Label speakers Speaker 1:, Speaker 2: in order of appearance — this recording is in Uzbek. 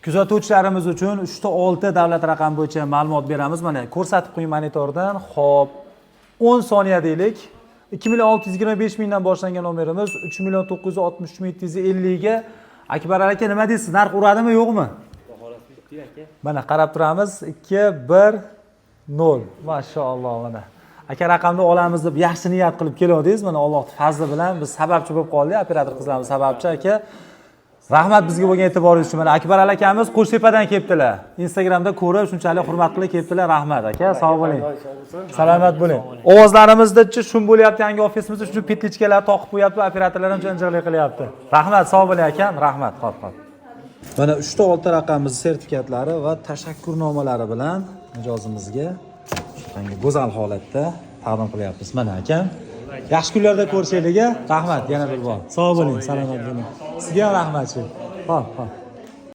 Speaker 1: Kuzatuvchilarimiz uchun 3 ta 6 davlat raqami bo'yicha ma'lumot beramiz. Mana, ko'rsatib qo'ying monitordan. Xo'p, 10 soniya deylik. 2 million 625 mingdan boshlangan nomerimiz 3 million 963 ming 750 ga. Akbar aka, nima deysiz? Narx uradimi, yo'qmi? Mana, qarab turamiz. 2, 1, 0. Mashaalloh, mana. Aka, raqamni olamiz deb yaxshi niyat qilib keluvdingiz. Mana, Alloh fazli bilan biz sababchi bo'lib qoldik. Operator qizlarimiz sababchi, aka. Rahmat bizga bo'lgan e'tiboringiz uchun. Mana, Akbar akamiz Qo'shtepadan kelibdilar. Instagramda ko'rib, shunchalik hurmat qilib kelibdilar. Rahmat, aka, sog' bo'ling. Salomat bo'ling. Ovozlarimizda shum bo'lyapti yangi ofisimizda, shu петличка lar toqib qo'yapti, operatorlar ham janjallik qilyapti. Rahmat, sog' bo'ling, akam, rahmat. Xo'p, xo'p. Mana, 3 ta 6 raqamimiz sertifikatlari va tashakkurnomalari bilan mijozimizga shunga go'zal holatda taqdim qilyapmiz. Mana, akam. Yaxshi kunlarda ko'rishaylik, a? Rahmat yana bir bor. Sog' bo'ling, salomat bo'ling. Sizga ham rahmat. Xo'p, xo'p.